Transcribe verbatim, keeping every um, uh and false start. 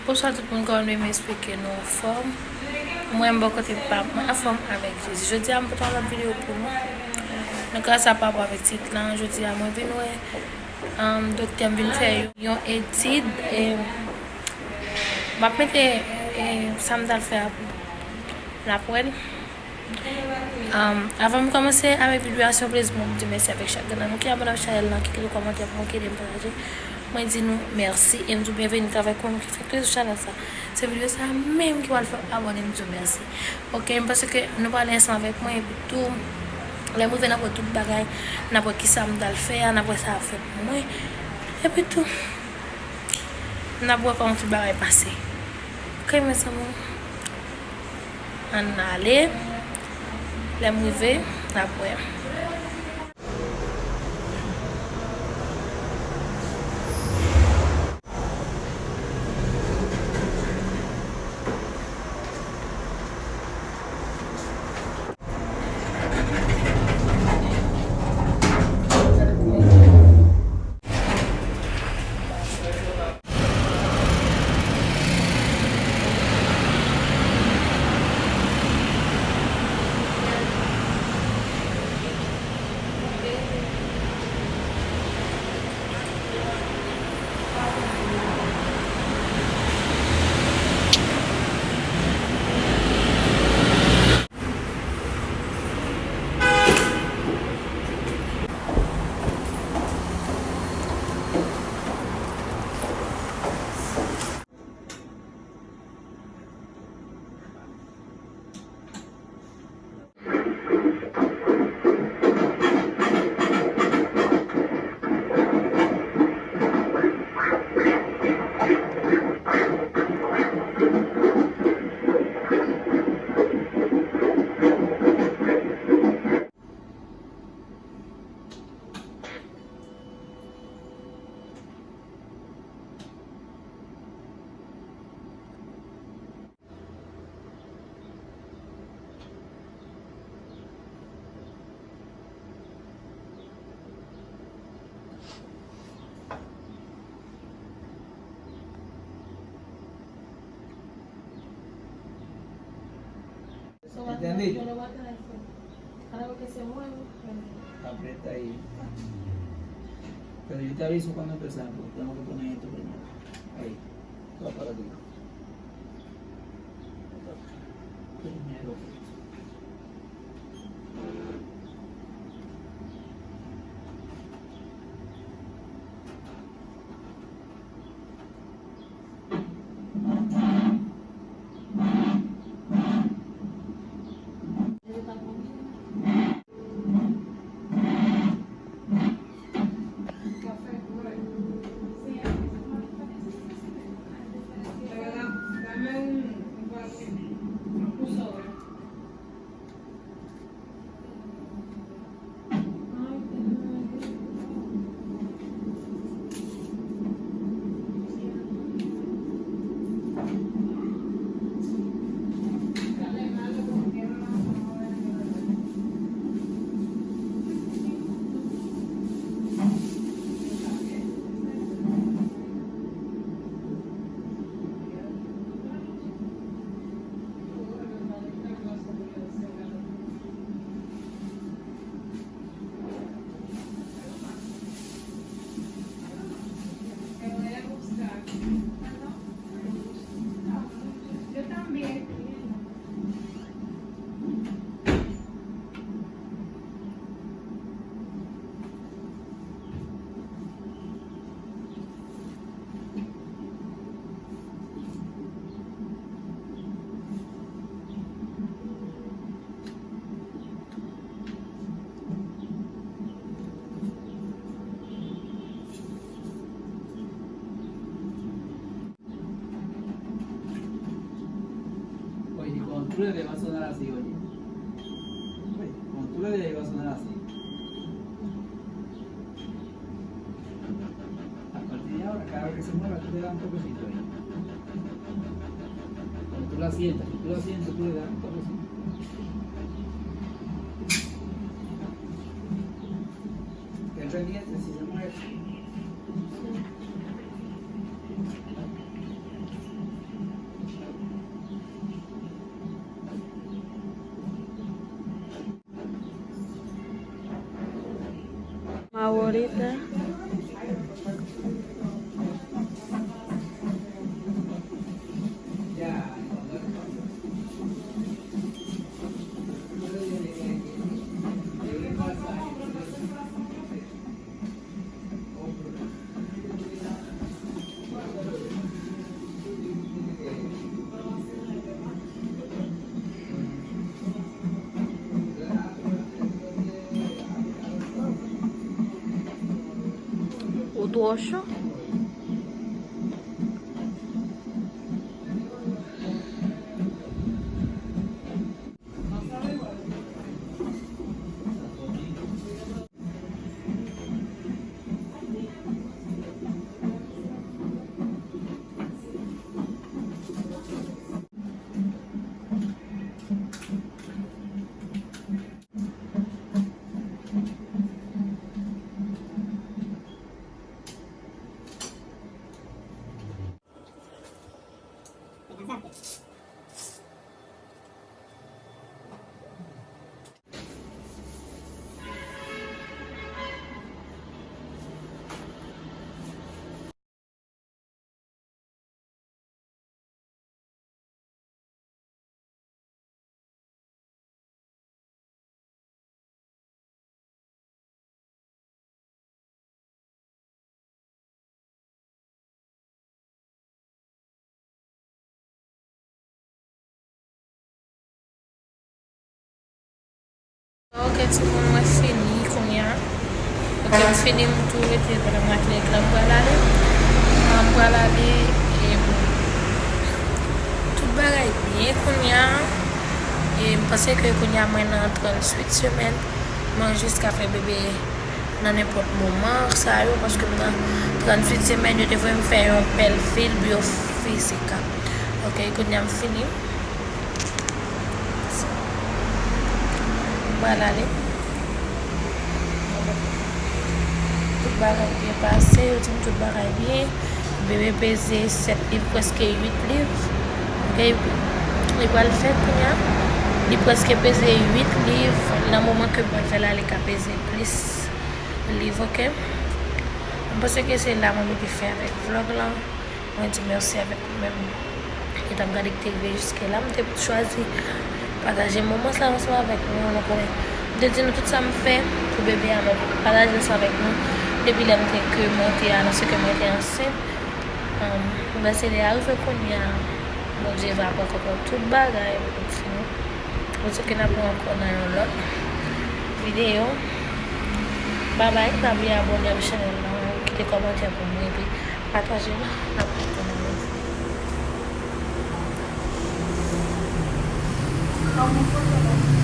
Bonswa tout moun, kòman nou ye? M espere ke nou anfòm. Mwen, m bò kote pa m, mwen anfòm avèk Jezi. Jodi a, m pote yon lòt videyo pou nou. Nou ka sa pa rapò avèk tit lan. Jodi a, mwen vin wè, um, doktè, m vin fè yon etid. E m ap mete, e, sa m t al fè a pou n ap wè l. Um, avan m kòmanse avèk videyo a, se yon plezi pou mwen di mèsi avèk chak grenn nan nou ki abòne avèk chanèl lan, ki kite kòmantè pou mwen, ki ede m pataje. Mwen di nou mèsi e m di w byenveni avèk mwen, ki fè plezi chanèl sa. Se videyo sa menm ki pral fè w abòne, m di w mèsi. Oke, m panse ke nou pral ansanm avèk mwen, epi tou, lè m rive, n ap wè tout bagay, n ap wè kisa m t al fè a, n ap wè sa ap fè pou mwen. Epi tou, n ap wè kòman tout bagay pase. Oke, mezanmi. Ann ale. Lè m rive, n ap wè. Tande. Apre taye. Tande, yo taye sou kòmantè sa, pou, pou nou konprann anyen tou, premye. Ay, pa pale de. Premye. Oye, controle de paso de la Sion. Oye, controle de paso de la Sion. A partir de ahora, cada vez que se mueva, tú te das un toquecito ahí. Lo siento, lo siento, cuida, corazón. Ten pendiente, si se mueve. Maworita. Ou twò cho? Ok, timoun, mwen fini kounye a. Ok, m fini, m tou rete pandan m ak nèg la, m pral ale. M pral ale, e, tout bagay byen kounye a. E m panse ke kounye a mwen nan tranntuit semèn. Mwen jis ka fè bebe nan nenpòt moman sa yo, paske m nan tranntuit semèn, yo te voye m fè yon pèl fil byofizik. Ok, kounye a m fini. M pral ale. Tout bagay byen pase, yo di m tout bagay byen. Bebe peze sèt liv, prèske uit liv. Ok, li pral fèt kounye a. Li prèske peze uit liv. Nan moman ke m pral fè la, li ka peze plis liv, ok? M panse ke se la mwen mete fen avèk vlòg lan. Mwen di mèsi avèk ou menm ki t ap gade, ki te rive jiske la. M te chwazi pataje moman sa ansanm avèk nou. Nou konnen, m te di nou tout sa m fè pou bebe a, mwen pataje l sa avèk nou. Depi lè m te, ke mwen te anonse ke mwen te ansent, um, ben, se lè a rive kounye a, Bondye va pran kontwòl tout bagay pou nou fini. Mwen di ke n ap wè ankò nan yon lòt videyo. Babay, pa bliye abòne ak chanèl la, kite kòmantè pou mwen, epi pataje l. N ap wè ankò nan lòt videyo.